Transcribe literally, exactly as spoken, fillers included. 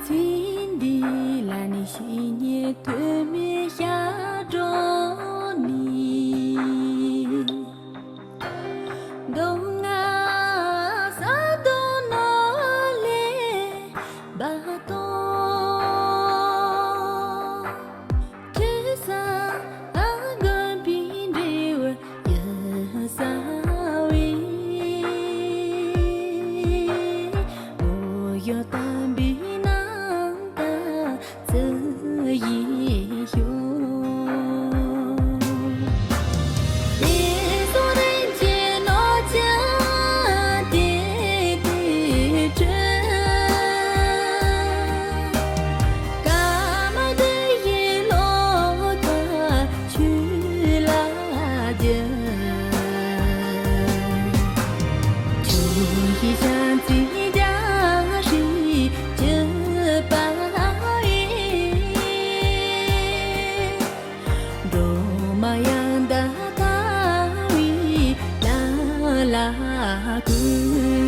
ཚེ་འདི་ལ་ནི་བཤེས་གཉེན་ཐོགས་མེད་ཞབས་དྲུང་ནས། མདོ་སྔགས་ཟབ་དོན་ནོར་ལས་འབའ་སྟོང་། ཐོས་བསམ་དགོན་པའི་འབྲས་བུ་ཡིད་གསལ་བའི། མོ་ཡོ་དམ་པའི་རྣམ་ཐར་ཚུལ་བཞིན་ཤོག། དེ་སོགས་རིན་ཆེན་ནོར་བཅུ་དེ་དེ་སྤྲུལ། ཀརྨ་བདུད་བཞིའི་བློ་ཁ་ཆོས་ལ་སྒྱུར། ཆོས་ཀྱི་ཞལ་མཛོད་རྒྱ་ཧྲིག་གྱུར་པ་ཡིས། སྒྲོལ་མ་ཡང་དག་ལྟ་བའི་ལམ་ལ་བཀོད།